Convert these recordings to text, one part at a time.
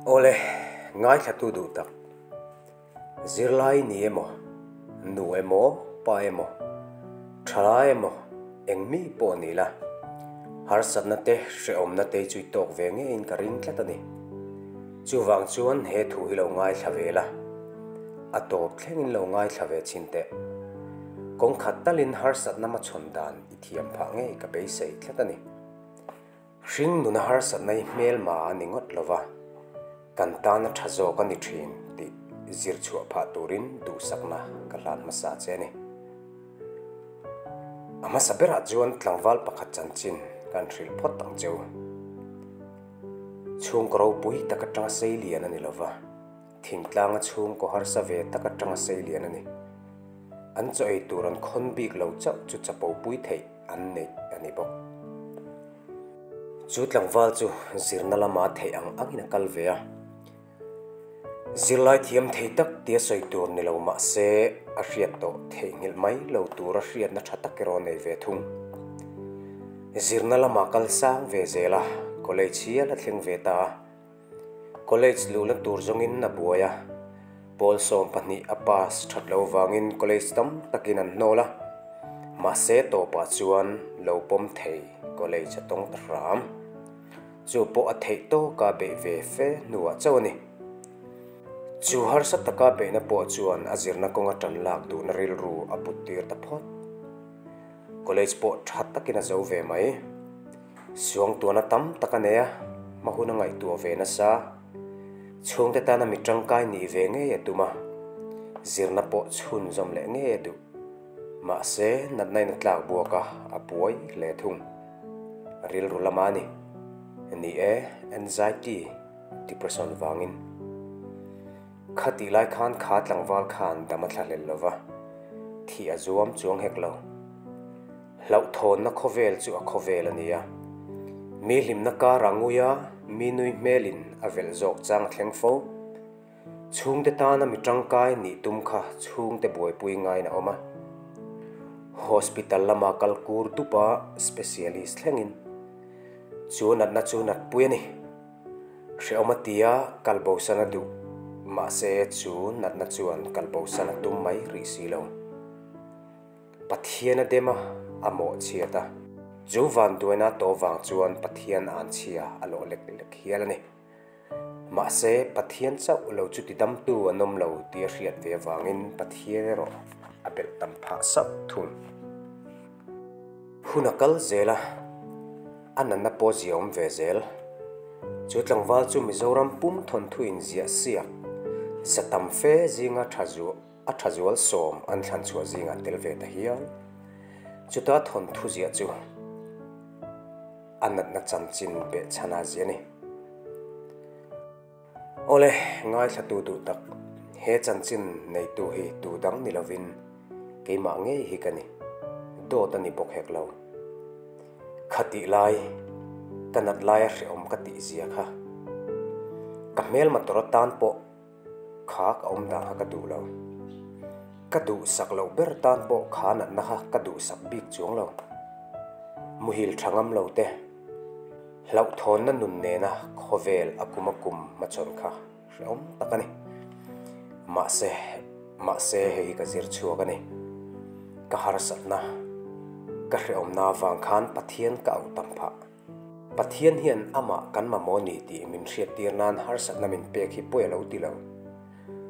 Awle, ngaithlatu duh tak. Zirlai ni emaw, nu emaw, pa emaw, thalai emaw, eng mi pawh ni la, harsatna te, hrehawmna te chu i tawk ve ngeiin ka ring tlat a ni. Chuvang chuan he thu hi lo ngaithla ve la, a tawp thlengin lo ngaithla ve chhin teh. Kawng khat talin harsatna hmachhawn dan i thiam phah ngei ka beisei tlat a ni. Hring nuna harsatna hi hmelma a ni ngawt lo va, kan tana tha zawk a ni thin tih zir chhuah phah turin duhsakna ka hlan hmasa che a ni. A hmasa berah chuan tlangval pakhat chanchin kan hrilh phawt ang cheu. Chhungkaw ropui tak atanga sei lian a ni lo va, thingtlanga chhungkaw harsa ve tak atanga sei lian a ni. An chaw ei tur an khawn bik lo chauh chu chapo pui theih an neih a ni bawk. Chu tlangval chu zirna lama theih ang angin a kal ve a. Zirlai thiam thei tak tia sawi tur ni lo mah se a hriat tawh theihnghilh mai lo tura hriatna tha tak erawh a nei ve thung. Zirna lama kal sang ve zel a, college hial a thleng ve ta a. College luhna tur zawngin a buai a, pawl 12 a pass that lo vangin college tam takin an hnawl a, mahse tawpah chuan lo pawm thei college a tawng ta hram. Chu pawh a theih tawka beih ve fe hnuah chauh a ni. Chu harsa taka beihna pawh chuan a zirna kawnga tan lak duhna rilru a put tir ta phawt. College pawh tha takin a zo ve mai. Suangtuahna tam tak a nei a, hma hun a ngaihtuah ve nasa. Chhungte tana mi tangkai nih ve ngei a tum a, zirna pawh chhunzawm leh ngei a duh. Mahse, natna in a tlak buak a, a buai hle thung. Rilru lama a ni. Ni e, anxiety, depression vangin. Khatih lai khan kha tlangval khan dam a thlahlel lo va, thih a zuam chuang hek lo. Hlauhthawnna khawvel chu a khawvel a ni a. Mi hlimna karah ngui a, mi nui hmelin a velh zawk chang a thleng fo. Chhungte tana mi tangkai nih tum kha chhungte buaipui ngaiin a awm a. Hospital lama kal kur dup a specialist thlengin chu natna chu natpui a ni. Hrehawm a tia kal bosan a duh, mahse chu natna chuan kal bosan a tum mai rih si lo. Pathian a dem a, a mawhchhiat a. Chu vanduaina tawh vang chuan Pathian anchhia a lawh lek lek hial a ni. Mahse, Pathian chauh lo chu tidamtu an awm lo tih a hriat ve avangin Pathian erawh a belh tam phah sauh thung. Hun a kal zel a, a natna pawh zia awm ve zel. Chu tlangval chu Mizoram pum thawnthu inziah siak za tam fe zinga tha a tha zual sawm an thlan chhuah zingah tel ve ta hial. Chuta thawnthu ziah chu a natna chanchin behchhan a zia a ni. Awle, ngaithlatu duh tak, he chanchin neitu hi tu dang ni lovin keimah ngei hi ka ni. Dawt a ni bawk hek lo. Khatih lai, ka nat laia hrehawm ka tih zia kha. Ka hmelma tawr atan pawh Kha ka awm dan kha ka duh lo. Ka duhsak loh ber tan pawh kha natna kha ka duhsak bik chuang lo. Muhil tha ngam lo te, hlauhthawnna nun nena khawvel a kum a kum hmachhawn kha hrehawm tak a ni. Mahse, mahse hei hi ka zir chhuak a ni. Ka harsatna, ka hrehawmna avang khan Pathian ka auh tam phah. Pathian hian amah kan mamawh ni tih min hriattir nan harsatna min pek hi pawi a lo ti lo.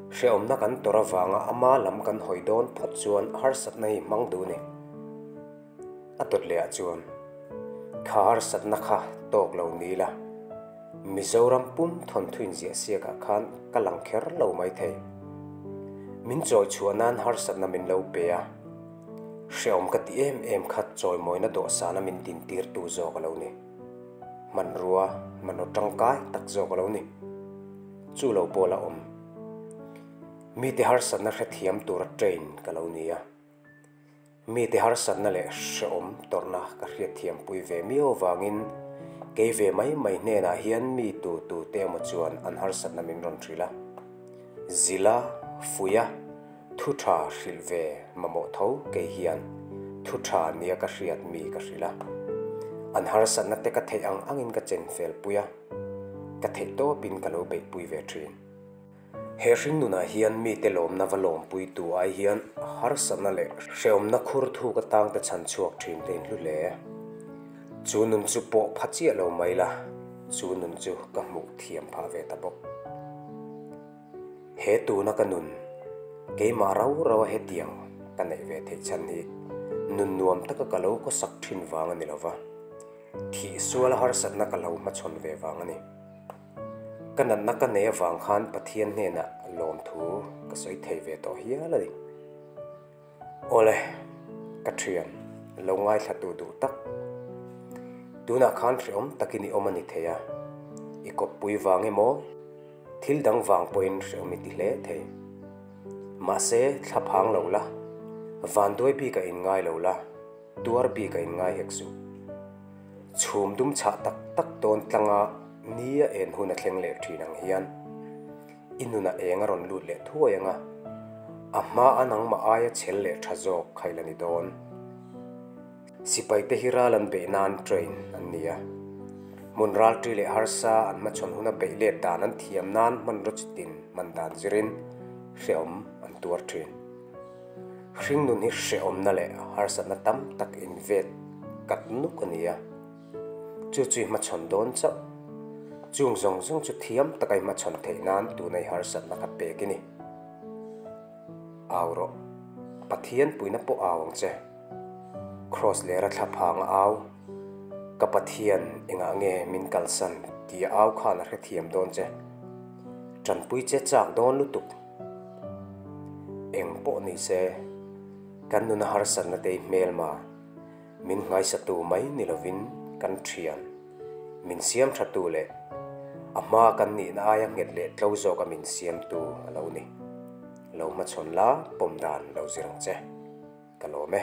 Hrehawmna kan tawrh avanga ama lam kan hawi dawn phawt chuan harsatna hi hmang duh ni. A tawt leh ah chuan kha harsatna kha tawk lo ni ila, Mizoram pum thawnthu inziah siak ah khan ka lang kher lo mai thei. Min chawi chhuah nan harsatna min lo pe a. Hrehawm ka ti em em kha chawimawina dawhsana min dintirtu zawk a lo ni. Hmanrua, hmanraw tangkai tak zawk a lo ni. Chu lo pawh la awm. Mite harsatna hrethiam tura train ka lo ni a. Mite harsatna leh hrehawm tawrhna ka hriatthiampui ve miau avangin kei ve mai mai hnenah hian mi tu tu te emaw chuan an harsatna min rawn hrilh a. Zila, Fuia, Thu tha hrilh ve mamawh tho kei hian thu tha nia ka hriat mi ka hrilh a. An harsatna te ka theih ang angin ka chen fel pui a. Ka theih tawpin ka lo beihpui ve thin. He hringnunah hian mite lawmna va lawmpuitu ai hian harsatna leh hrehawmna khur thuk atangte chhan chhuak thin te in hlu hle. Chu nun chu pawh pha chiah lo mai la, chu nun chu ka hmuh thiam phah ve ta bawk. He tuna ka nun, keimah rau rau a hetiang ka neih ve theih chhan hi nun nuam taka ka lo khawsak thin vang a ni lova, thih suala harsatna ka lo hmachhawn ve vang a ni. Ka natna ka nei avang khan Pathian hnenah lawmthu ka sawi thei ve tawh hial a ni. Awle, ka thian, lo ngaithla tu duh tak. Tunah khan hrehawm takin i awm a ni thei a, i kawppui vang emaw, thil dang vang pawhin hrehawm i ti hle thei. Mahse, thla phang lo la, vanduai bik a inngai lo la, tuar bik a inngai hek suh. Chhum dum chhah tak tak tawn tlanga ni a en hun a thleng leh thin ang hian i nunah eng a rawn lut leh thuai ang a, a hma a nangmah aia chhel leh tha zawk kha i la ni dawn. Sipaite hi ral an beih nan train an ni a, hmun ralṭi leh harsa an hmachhawn huna beih let dan an thiam nan hmanraw chitin hman dan zirin hrehawm an tuar thin. Hringnun hi hrehawmna leh harsatna tam tak invet kat nuk a ni a, chu chu i hmachhawn dawn chauh. Chung zawng zawng chu thiam taka i hmachhawn theih nan tuna i harsatna kha pek i ni. Au rawh. Pathian puina pawh au ang che. Kraws lera thla phang a au. Ka Pathian engah nge min kalsan tia au khan a hrethiam dawn che. Tanpui che chak dawn lutuk. Eng pawh ni se, kan nuna harsatna te i hmelma min nghaisatu mai ni lovin kan thian, min siam thatu leh a hma kan nihna aia nghet leh tlo zawka min siamtu a lo ni. Lo hmachhawn la, pawm dan lo zir ang che. Ka lawm e.